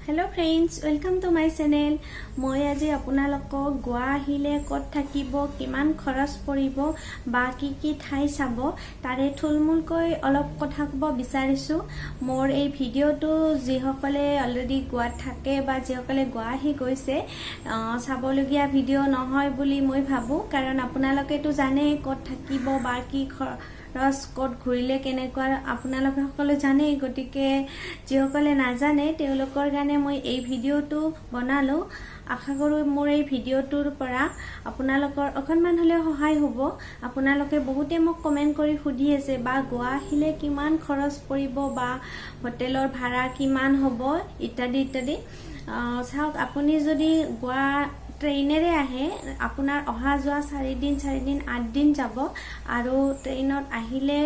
Hello friends, welcome to my channel. মই আজি আপোনালোকক গোৱা আহিলে ক'ত থাকিব, কিমান খৰচ পৰিব বা কি কি ঠাই চাব, তাৰে থুলমূলকৈ অলপ কথা ক'ব বিচাৰিছোঁ। মোৰ এই ভিডিঅ'টো যিসকলে অলৰেডি গোৱাত থাকে বা যিসকলে গোৱা আহি গৈছে, চাবলগীয়া ভিডিঅ' নহয় বুলি মই ভাবোঁ। কাৰণ আপোনালোকেতো জানেই ক'ত থাকিব বা কি খৰচ, ক'ত ঘূৰিলে কেনেকুৱা, আপোনালোকে সকলো জানেই। গতিকে যিসকলে নাজানে, তেওঁলোকৰ কাৰণে মই এই ভিডিঅ'টো বনালোঁ। আশা কৰোঁ মোৰ এই ভিডিঅ'টোৰ পৰা আপোনালোকৰ অকণমান হ'লেও সহায় হ'ব। আপোনালোকে বহুতে মোক কমেণ্ট কৰি সুধি আছে বা গোৱা আহিলে কিমান খৰচ পৰিব বা হোটেলৰ ভাড়া কিমান হ'ব, ইত্যাদি ইত্যাদি। চাওক, আপুনি যদি গোৱা ট্ৰেইনেৰে আহে, আপোনাৰ অহা যোৱা 4 দিন 4 দিন 8 দিন যাব আৰু ট্ৰেইনত আহিলে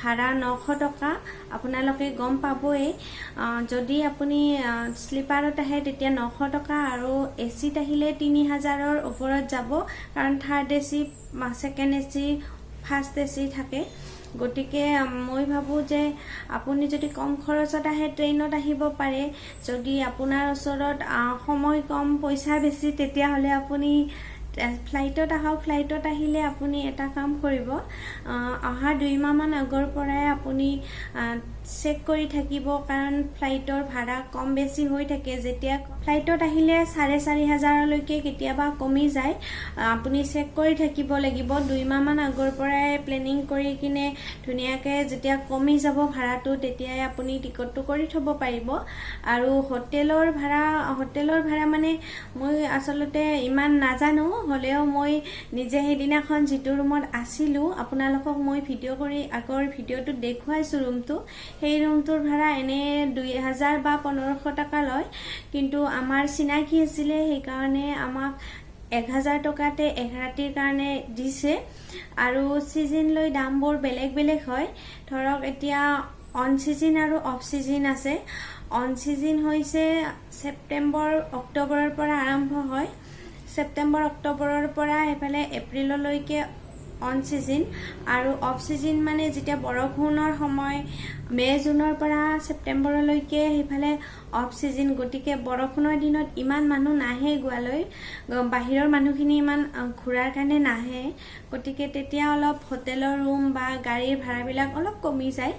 ভাড়া 900 টকা, আপোনালোকে গম পাবই। যদি আপুনি শ্লিপাৰত আহে, তেতিয়া 900 টকা আৰু এ চিত আহিলে 3000ৰ ওপৰত যাব, কাৰণ third AC, second AC, first AC থাকে। গতিকে মই ভাবোঁ যে আপুনি যদি কম খৰচত আহে, ট্ৰেইনত আহিব পাৰে। যদি আপোনাৰ ওচৰত সময় কম, পইচা বেছি, তেতিয়াহ'লে আপুনি ফ্লাইটত আহক। ফ্লাইটত আহিলে আপুনি এটা কাম কৰিব, অহা 2 মাহমান আগৰ পৰাই আপুনি চেক কৰি থাকিব, কাৰণ ফ্লাইটৰ ভাড়া কম বেছি হৈ থাকে। যেতিয়া ফ্লাইটত আহিলে 4500লৈকে কেতিয়াবা কমি যায়। আপুনি চেক কৰি থাকিব লাগিব। 2 মাহমান আগৰ পৰাই প্লেনিং কৰি কিনে ধুনীয়াকৈ যেতিয়া কমি যাব ভাড়াটো, তেতিয়াই আপুনি টিকটটো কৰি থ'ব পাৰিব। আৰু হোটেলৰ ভাড়া মানে মই আচলতে ইমান নাজানো, হ'লেও মই নিজে সেইদিনাখন যিটো ৰুমত আছিলোঁ, আপোনালোকক মই ভিডিঅ' কৰি আগৰ ভিডিঅ'টোত দেখুৱাইছোঁ ৰুমটো। সেই ৰুমটোৰ ভাড়া এনে 2000 বা 1500 টকা লয়, কিন্তু আমাৰ চিনাকি আছিলে, সেইকাৰণে আমাক 1000 টকাতে এক ৰাতিৰ কাৰণে দিছে। আৰু ছিজন লৈ দামবোৰ বেলেগ বেলেগ হয়। ধৰক, এতিয়া অন ছিজন আৰু অফ ছিজন আছে। অন ছিজন হৈছে ছেপ্টেম্বৰ অক্টোবৰৰ পৰা আৰম্ভ হয়। ছেপ্টেম্বৰ অক্টোবৰৰ পৰা সেইফালে এপ্ৰিললৈকে অন ছিজন। আৰু অফ ছিজন মানে যেতিয়া বৰষুণৰ সময়, মে' জুনৰ পৰা ছেপ্টেম্বৰলৈকে সেইফালে অফ ছিজন। গতিকে বৰষুণৰ দিনত ইমান মানুহ নাহে গোৱালৈ, বাহিৰৰ মানুহখিনি ইমান ঘূৰাৰ কাৰণে নাহে। গতিকে তেতিয়া অলপ হোটেলৰ ৰুম বা গাড়ীৰ ভাড়াবিলাক অলপ কমি যায়।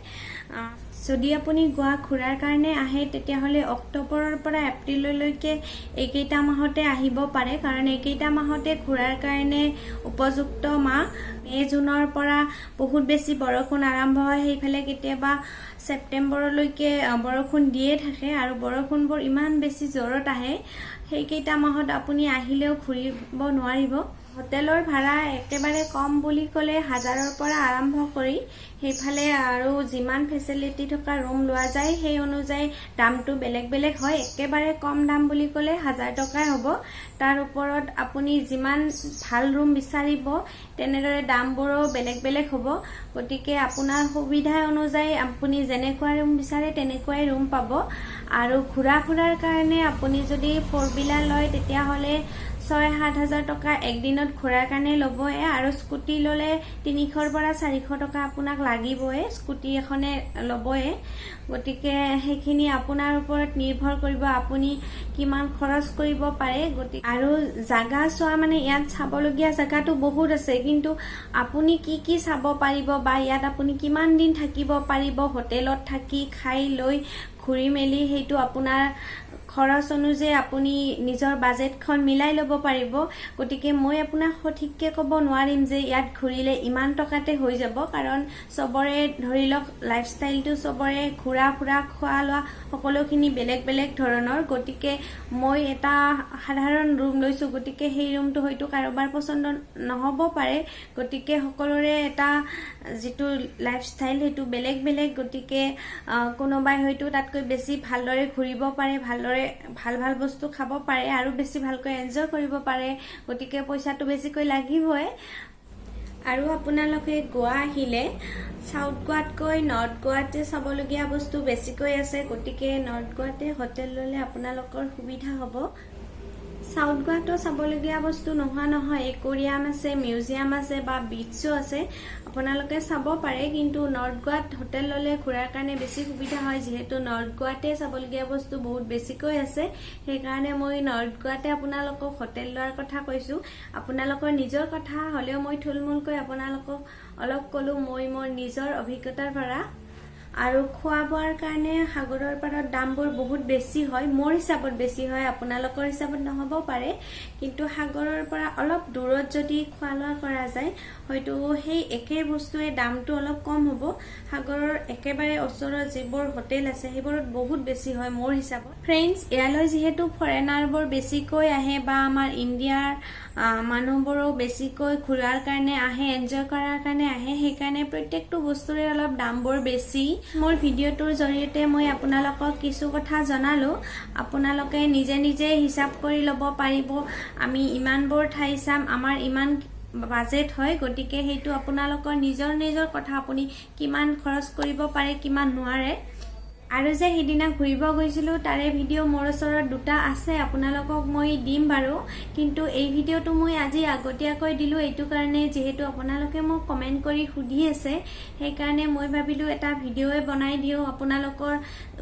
যদি আপুনি গোৱা ঘূৰাৰ কাৰণে আহে, তেতিয়াহ'লে অক্টোবৰৰ পৰা এপ্ৰিললৈকে এইকেইটা মাহতে আহিব পাৰে, কাৰণ এইকেইটা মাহতে ঘূৰাৰ কাৰণে উপযুক্ত মাহ। মে' জুনৰ পৰা বহুত বেছি বৰষুণ আৰম্ভ হয়। সেইফালে কেতিয়াবা ছেপ্টেম্বৰলৈকে বৰষুণ দিয়ে থাকে আৰু বৰষুণবোৰ ইমান বেছি জোৰত আহে, সেইকেইটা মাহত আপুনি আহিলেও ঘূৰিব নোৱাৰিব। হোটেলৰ ভাড়া একেবাৰে কম বুলি ক'লে হাজাৰৰ পৰা আৰম্ভ কৰি সেইফালে আৰু যিমান ফেচিলিটি থকা ৰুম লোৱা যায়, সেই অনুযায়ী দামটো বেলেগ বেলেগ হয়। একেবাৰে কম দাম বুলি ক'লে 1000 টকাই হ'ব। তাৰ ওপৰত আপুনি যিমান ভাল ৰুম বিচাৰিব, তেনেদৰে দামবোৰো বেলেগ বেলেগ হ'ব। গতিকে আপোনাৰ সুবিধা অনুযায়ী আপুনি যেনেকুৱা ৰুম বিচাৰে, তেনেকুৱাই ৰুম পাব। আৰু ঘূৰা ফুৰাৰ কাৰণে আপুনি যদি ফ'ৰ হুইলাৰ লয়, তেতিয়াহ'লে 6-7 হাজাৰ টকা একদিনত ঘূৰাৰ কাৰণে ল'বই। আৰু স্কুটি ল'লে 300ৰ পৰা 400 টকা আপোনাক লাগিবই, স্কুটি এখনে ল'বই। গতিকে সেইখিনি আপোনাৰ ওপৰত নিৰ্ভৰ কৰিব, আপুনি কিমান খৰচ কৰিব পাৰে। গতিকে আৰু জাগা চোৱা মানে ইয়াত চাবলগীয়া জেগাটো বহুত আছে, কিন্তু আপুনি কি কি চাব পাৰিব বা ইয়াত আপুনি কিমান দিন থাকিব পাৰিব, হোটেলত থাকি খাই লৈ ঘূৰি মেলি, সেইটো আপোনাৰ খৰচ অনুযায়ী আপুনি নিজৰ বাজেটখন মিলাই ল'ব পাৰিব। গতিকে মই আপোনাক সঠিককৈ ক'ব নোৱাৰিম যে ইয়াত ঘূৰিলে ইমান টকাতে হৈ যাব, কাৰণ চবৰে ধৰি লওক লাইফষ্টাইলটো, চবৰে ঘূৰা ফুৰা, খোৱা লোৱা সকলোখিনি বেলেগ বেলেগ ধৰণৰ। গতিকে মই এটা সাধাৰণ ৰুম লৈছোঁ, গতিকে সেই ৰুমটো হয়তো কাৰোবাৰ পচন্দ নহ'ব পাৰে। গতিকে সকলোৰে এটা যিটো লাইফষ্টাইল, সেইটো বেলেগ বেলেগ। গতিকে কোনোবাই হয়তো তাতকৈ বেছি ভালদৰে ঘূৰিব পাৰে, ভালদৰে ভাল ভাল বস্তু খাব পাৰে আৰু বেছি ভালকৈ এনজয় কৰিব পাৰে। গতিকে পইচাটো বেছিকৈ লাগিবই। আৰু আপোনালোকে গোৱা আহিলে চাউথ গোৱাতকৈ নৰ্থ গোৱাতে চাবলগীয়া বস্তু বেছিকৈ আছে। গতিকে নৰ্থ গোৱাতে হোটেল ল'লে আপোনালোকৰ সুবিধা হ'ব। চাউথ গোৱাতো চাবলগীয়া বস্তু নোহোৱা নহয়, একুৰিয়াম আছে, মিউজিয়াম আছে বা বিচো আছে, আপোনালোকে চাব পাৰে। কিন্তু নৰ্থ গোৱাত হোটেল ল'লে ঘূৰাৰ কাৰণে বেছি সুবিধা হয়, যিহেতু নৰ্থ গোৱাতে চাবলগীয়া বস্তু বহুত বেছিকৈ আছে। সেইকাৰণে মই নৰ্থ গোৱাতে আপোনালোকক হোটেল লোৱাৰ কথা কৈছোঁ। আপোনালোকৰ নিজৰ কথা হ'লেও মই থুলমূলকৈ আপোনালোকক অলপ ক'লোঁ, মই মোৰ নিজৰ অভিজ্ঞতাৰ পৰা। আৰু খোৱা বোৱাৰ কাৰণে সাগৰৰ পাৰত দামবোৰ বহুত বেছি হয়। মোৰ হিচাপত বেছি হয়, আপোনালোকৰ হিচাপত নহ'ব পাৰে। কিন্তু সাগৰৰ পৰা অলপ দূৰত যদি খোৱা লোৱা কৰা যায়, হয়তো সেই একে বস্তুৱে দামটো অলপ কম হ'ব। সাগৰৰ একেবাৰে ওচৰত যিবোৰ হোটেল আছে, সেইবোৰত বহুত বেছি হয় মোৰ হিচাপত। ফ্ৰেণ্ডছ, ইয়ালৈ যিহেতু ফৰেনাৰবোৰ বেছিকৈ আহে বা আমাৰ ইণ্ডিয়াৰ মানুহবোৰো বেছিকৈ ঘূৰাৰ কাৰণে আহে, এনজয় কৰাৰ কাৰণে আহে, সেইকাৰণে প্ৰত্যেকটো বস্তুৰে অলপ দামবোৰ বেছি। মোৰ ভিডিঅ'টোৰ জৰিয়তে মই আপোনালোকক কিছু কথা জনালোঁ। আপোনালোকে নিজে নিজে হিচাপ কৰি ল'ব পাৰিব, আমি ইমানবোৰ ঠাই চাম, আমাৰ ইমান বাজেট হয়। গতিকে সেইটো আপোনালোকৰ নিজৰ নিজৰ কথা, আপুনি কিমান খৰচ কৰিব পাৰে, কিমান নোৱাৰে। আৰু যে সিদিনা ঘূৰিব গৈছিলোঁ, তাৰে ভিডিঅ' মোৰ ওচৰত দুটা আছে, আপোনালোকক মই দিম বাৰু। কিন্তু এই ভিডিঅ'টো মই আজি আগতীয়াকৈ দিলোঁ এইটো কাৰণে, যিহেতু আপোনালোকে মোক কমেণ্ট কৰি সুধি আছে, সেইকাৰণে মই ভাবিলোঁ এটা ভিডিঅ'ই বনাই দিওঁ। আপোনালোকৰ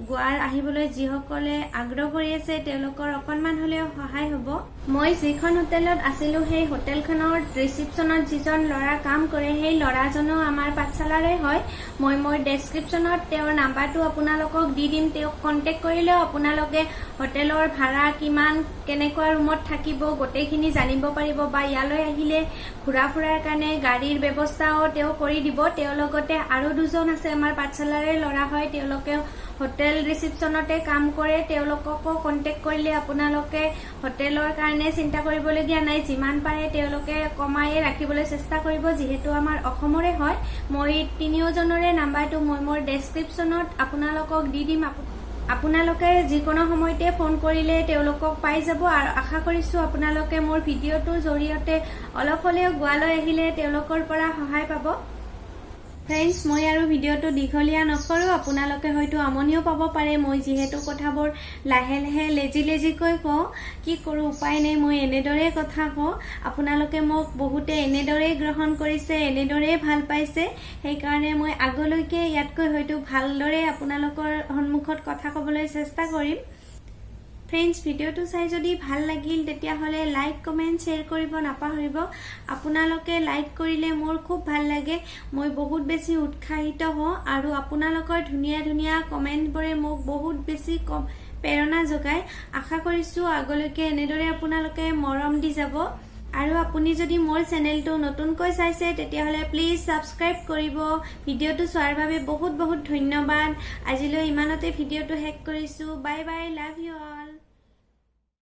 গোৱাৰ আহিবলৈ যিসকলে আগ্ৰহ কৰি আছে, তেওঁলোকৰ অকণমান হ'লেও সহায় হ'ব। মই যিখন হোটেলত আছিলোঁ, সেই হোটেলখনৰ ৰিচিপশ্যনত যিজন ল'ৰা কাম কৰে, সেই ল'ৰাজনো আমাৰ পাঠশালাৰে হয়। মই মোৰ ডেছক্ৰিপশ্যনত তেওঁৰ নাম্বাৰটো আপোনালোকক দি দিম। তেওঁক কণ্টেক্ট কৰিলেও আপোনালোকে হোটেলৰ ভাড়া কিমান, কেনেকুৱা ৰুমত থাকিব, গোটেইখিনি জানিব পাৰিব বা ইয়ালৈ আহিলে ঘূৰা ফুৰাৰ কাৰণে গাড়ীৰ ব্যৱস্থাও তেওঁ কৰি দিব। তেওঁৰ লগতে আৰু দুজন আছে, আমাৰ পাঠশালাৰে ল'ৰা হয়, তেওঁলোকেও হোটেল ৰিচিপশ্যনতে কাম কৰে। তেওঁলোককো কণ্টেক্ট কৰিলে আপোনালোকে হোটেলৰ কাৰণে চিন্তা কৰিবলগীয়া নাই। যিমান পাৰে তেওঁলোকে কমায়ে ৰাখিবলৈ চেষ্টা কৰিব, যিহেতু আমাৰ অসমৰে হয়। মই তিনিওজনৰে নাম্বাৰটো মই মোৰ ডেছক্ৰিপশ্যনত আপোনালোকক দি দিম। আপোনালোকে যিকোনো সময়তে ফোন কৰিলে তেওঁলোকক পাই যাব। আৰু আশা কৰিছোঁ আপোনালোকে মোৰ ভিডিঅ'টোৰ জৰিয়তে অলপ হ'লেও গোৱালৈ আহিলে তেওঁলোকৰ পৰা সহায় পাব। ফ্ৰেণ্ডছ, মই আৰু ভিডিঅ'টো দীঘলীয়া নকৰোঁ। আপোনালোকে হয়তো আমনিও পাব পাৰে, মই যিহেতু কথাবোৰ লাহে লাহে লেজি লেজিকৈ কওঁ। কি কৰোঁ, উপায় নাই, মই এনেদৰেই কথা কওঁ। আপোনালোকে মোক বহুতে এনেদৰেই গ্ৰহণ কৰিছে, এনেদৰেই ভাল পাইছে। সেইকাৰণে মই আগলৈকে ইয়াতকৈ হয়তো ভালদৰে আপোনালোকৰ সন্মুখত কথা ক'বলৈ চেষ্টা কৰিম। ফ্ৰেণ্ডছ, ভিডিঅ'টো চাই যদি ভাল লাগিল, তেতিয়াহ'লে লাইক, কমেণ্ট, শ্বেয়াৰ কৰিব নাপাহৰিব। আপোনালোকে লাইক কৰিলে মোৰ খুব ভাল লাগে, মই বহুত বেছি উৎসাহিত হওঁ আৰু আপোনালোকৰ ধুনীয়া ধুনীয়া কমেণ্টবোৰে মোক বহুত বেছি প্ৰেৰণা যোগায়। আশা কৰিছোঁ আগলৈকে এনেদৰে আপোনালোকে মৰম দি যাব। আৰু আপুনি যদি মোৰ চেনেলটো নতুনকৈ চাইছে, তেতিয়াহ'লে প্লিজ ছাবস্ক্ৰাইব কৰিব। ভিডিঅ'টো চোৱাৰ বাবে বহুত বহুত ধন্যবাদ। আজিলৈ ইমানতে ভিডিঅ'টো শেষ কৰিছোঁ। Bye bye, love you all.